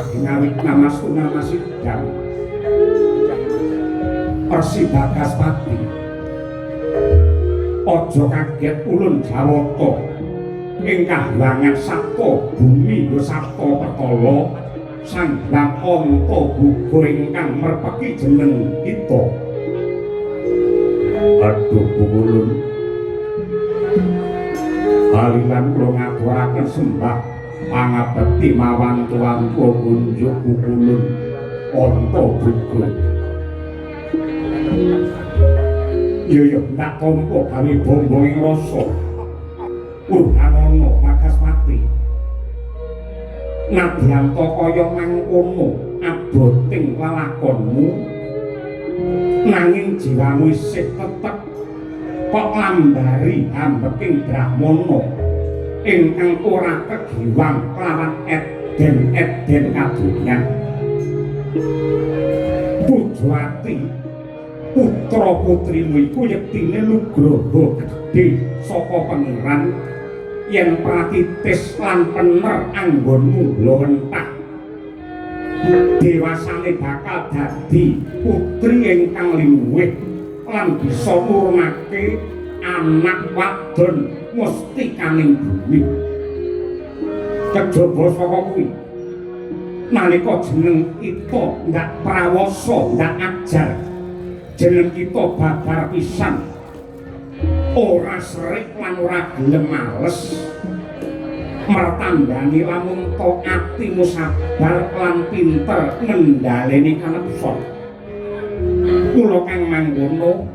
Ageng Namastu Namasidam Resi Bagaspati. Aja kaget ulun Jawata ing kahyangan Sapta Bumi ya Sapta Pertala Sang Hyang Antaboga ingkang merpeki jeneng kita. Aduh ulun, halilan kula ngaturaken sembah pangabekti mawantu-wantu kunjuk kukulun Antaboga. Iya ya, ndak tampa gawe bombong ing rasa. Urhanana Bagaspati. Nadyanta kaya mangkono aboting lelakonmu, nanging jiwamu isih tetep kok lambari ambeking brahmana ingkang ora kegiwang kelawan eden-eden kadonyan. Pujawati, putra putrimu iku yektine nugroho gedhe saka Pangeran yen pratitis lan pener anggonmu nglowentah, dewasane bakal dadi putri ingkang linuwih lan bisa nurunake anak wadon mustikaning bumi. Kejaba saka kuwi, nalika jeneng kita ndak prawasa ndak ajar, jeneng kita babar pisan ora serik lan ora gelem males, mertandani lamun to atimu sabar lan pinter ngendhaleni kanepson. Kula kang mangkono,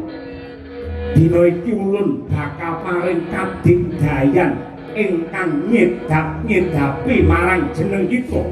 dina iki ulun bakal paring kadigdayan ingkang nyedap-nyedapi marang jeneng kita.